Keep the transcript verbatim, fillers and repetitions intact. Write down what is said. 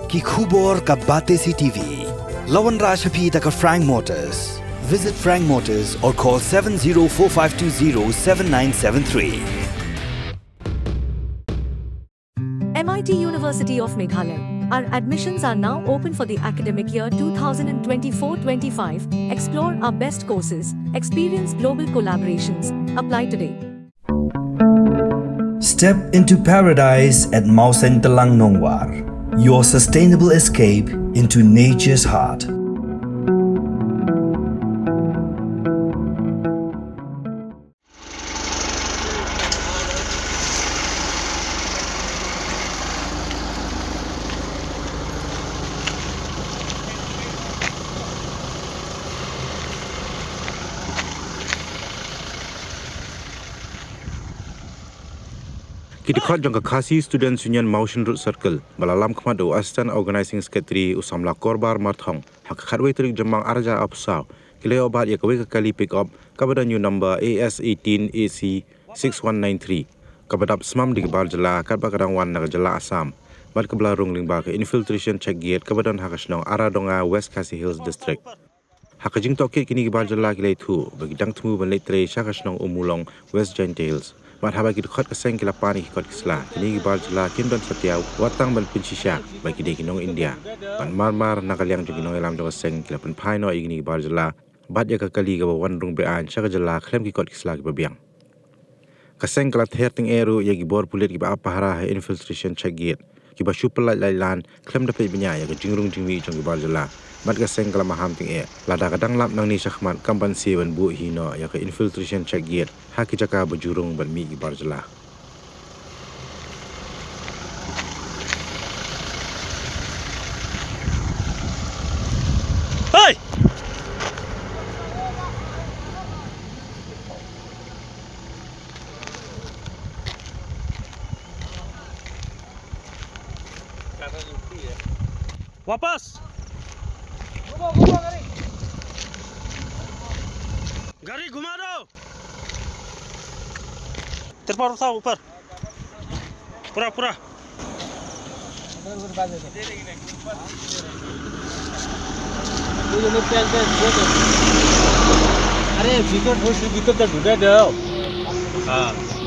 Ki khubor ka Batesi T V. La wanrah sha phi da ka Frank Motors. Visit Frank Motors or call seven zero four five two zero seven nine seven three. M I T University of Meghalaya. Our admissions are now open for the academic year two thousand twenty-four twenty-five. Explore our best courses, experience global collaborations. Apply today. Step into paradise at Mawsynram Nongwar, your sustainable escape into nature's heart. Ki dkhot jong ka Khasi Students Union Mawshynrut Circle ba la lam khmat da u Assistant Organizing Secretary u samla Korbar Marthong, ha ka khatwei tarik Jymmang arhajar arphew saw, ki la ïoh bat ïa kawei ka kali pick up kaba don ïa u number A S eighteen A C six one nine three, kaba dap smam da ki bar jylla katba ka dang wan na ka jylla Assam, bad kaba la rung lyngba ka infiltration check gate kaba don ha ka shnong Aradonga, West Khasi Hills District. Ha ka jingtohkit kine ki bar jylla ki la ïathuh ba ki dang thmu ban leit trei sha ka shnong Ummulong, West Jaintia Hills. Bad haba ki dkhot ka seng ki la pan ïa ki kot ki sla, kine ki bar jylla kim don satia wat tang ban pynshisha ba ki dei ki nong India. Bad mar mar na ka liang jong ki nongïalam jong ka seng ki la pynphai noh ïa kine ki bar jylla bad ïa ka kali kaba wan rung be-aiñ sha ka jylla khlem ki kot ki sla kiba biang. Ka seng ka la ther tyngeh ruh ïa ki bor pulit kiba ap pahara ha infiltration check gate, kiba shu pyllait laitlan khlem da peit bniah ïa ka jingrung jingmih jong ki bar jylla. Bad ka seng ka la maham tyngeh, lada ka dang lap nangne shakhmat kam banse ban buh hi noh ïa ka infiltration check gate ha ki jaka ba ju rung ban mih ki bar jylla. Hei! Wapas. Gari ghuma do. Tirpal uthao upar. Pura, pura. अरे विकेट हो, विकेट तो डूबे दो। हाँ।